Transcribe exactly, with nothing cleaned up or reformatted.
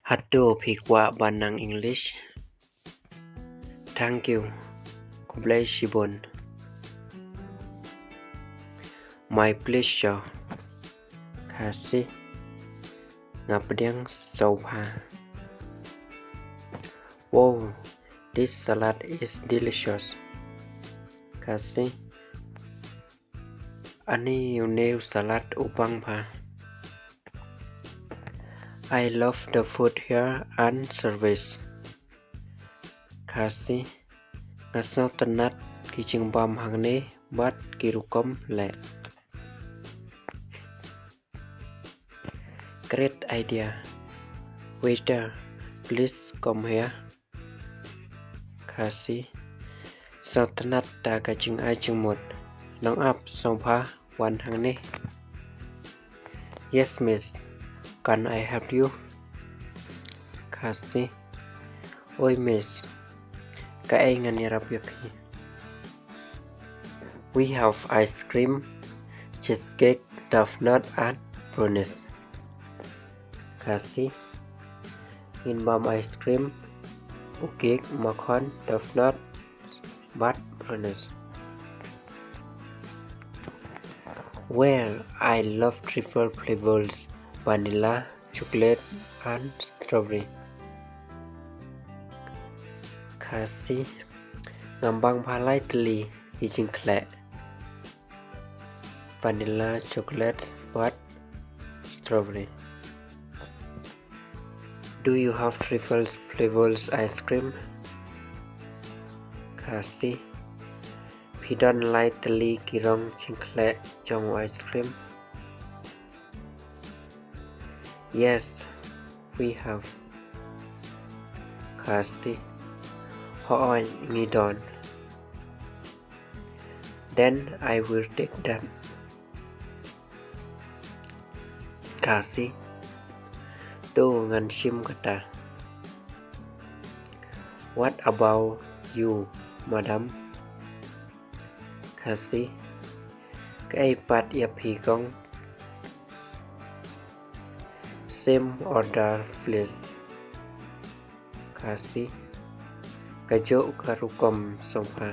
Hato phi kwah ban nang English? Thank you. Khublei shibun. My pleasure. Khasi. Nga pdiang sngewbha. Wow, this salad is delicious. Khasi. Ani une u salad u bang bha. I love the food here and service. Khasi. Nga sngewtynnat ki jingbam hangne bad ki rukom leh. Great idea. Waiter, please come here. Khasi. Sngewtynnat da ka jingai jingmut. Nang ap sngewbha wan hangne. Yes, miss. Can I help you? Khasi. Oi, miss. Kaei ngan ïarap ïa phi? We have ice cream, cheesecake, doughnut and brownies. Khasi. Ngin bam ice cream, u cake, makhon, doughnut, bad brownies. Well, I love triple flavors, vanilla, chocolate and strawberry. Khasi. Ngam bang bha lai tylli ki jingkhleh. Vanilla, chocolate bad strawberry. Do you have triple flavors ice cream? Khasi. Phi don lai tylli ki rong jingkhleh jong ice cream? Yes, we have. Khasi. Hooid, ngi don. Then I will take them. Khasi. To ngan shim kata. What about you, madam? Khasi. Kaei pat ïa phi kong? Same order, please. Khasi. Kajuh ka rukom sngewbha.